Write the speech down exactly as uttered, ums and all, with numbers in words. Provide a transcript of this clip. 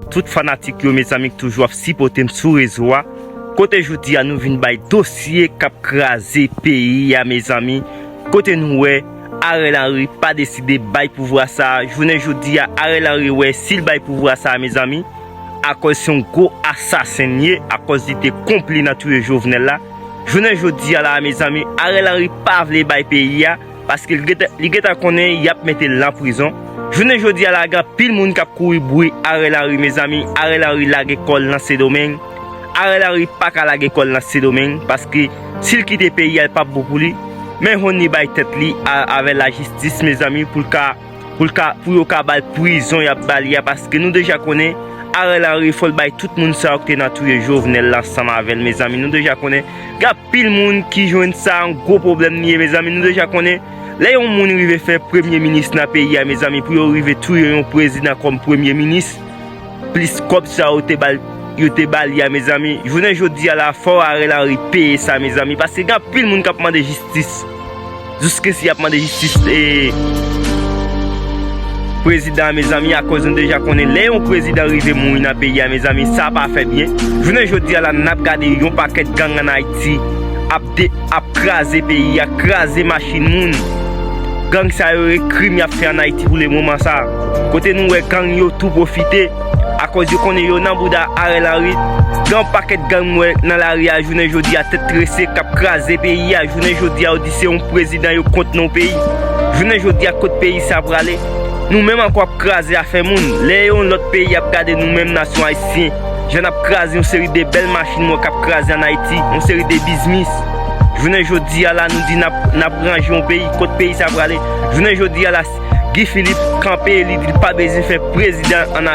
Tout fanatik yo, mezanmi, ki toujou ap sipòte m sou rezo a. Kote jodi a nou vin bay dosye k ap kraze peyi a, mezanmi. Kote nou wè Ariel Henry pa deside bay pouvwa sa a. Jounen jodi a, Ariel Henry wè si l bay pouvwa sa a, mezanmi, akòz se yon gwo asasen l ye, akòz li te konpli nan touye Jovenel la. Jounen jodi a la, mezanmi, Ariel Henry pa vle bay peyi a, paske li gentan, li gentan konnen y ap mete l nan prizon. Jounen jodi a la, gen anpil moun k ap kouri bri Ariel Henry, mezanmi. Ariel Henry lage kò l nan Sendomeng. Ariel Henry pa ka lage kò l nan Sendomeng, paske si l kite peyi a, l p ap bon pou li. Men Honny bay tèt li a, avè lajistis, mezanmi, pou l ka, pou l ka, pou yo ka ba l prizon y ap ba li a, paske nou deja konnen Ariel Henry fò l bay tout moun sa yo ki te nan touye Jovenel la ansanm avè l, mezanmi. Nou deja konnen gen anpil moun ki jwenn sa yon gwo pwoblèm li ye, mezanmi. Nou deja konnen lè yon moun rive fè premye minis nan peyi a, mezanmi, pou yo rive touye yon prezidan kòm premye minis, plis kòb sa yo te ba l, yo te ba li a, mezanmi. Jounen jodi a la, fò Ariel Henry peye sa, mezanmi, paske gen anpil moun k ap mande jistis. Jiskesi y ap mande jistis, e, prezidan an, mezanmi, akoz nou deja konnen lè yon prezidan rive mouri nan peyi a, mezanmi, sa pa fè byen. Jounen jodi a la, n ap gade yon pakèt gang ann Ayiti ap de, ap kraze peyi a, kraze machin moun. Gang sa yo, e krim y ap fè ann Ayiti pou le moman sa. Kote nou wè gang yo tou pwofite, akoz yo konnen yo nan bouda Ariel Henry. Gen yon pakèt gang m wè nan lari a jounen jodi a, tèt trese, k ap kraze peyi a. Jounen jodi a, yo di se yon prezidan yo kont nan yon peyi. Jounen jodi a, kot peyi sa prale? Nou menm ankò ap kraze afè moun. Lè yon lòt peyi ap gade nou menm nasyon ayisyen, jan n ap kraze yon seri de bèl machin m wè k ap kraze ann Ayiti, yon seri de biznis. Jounen jodi a la, nou di n ap, n ap ranje yon peyi. Kot peyi sa prale? Jounen jodi a la, Guy Philippe kanpe, li di l pa bezwen fè prezidan ann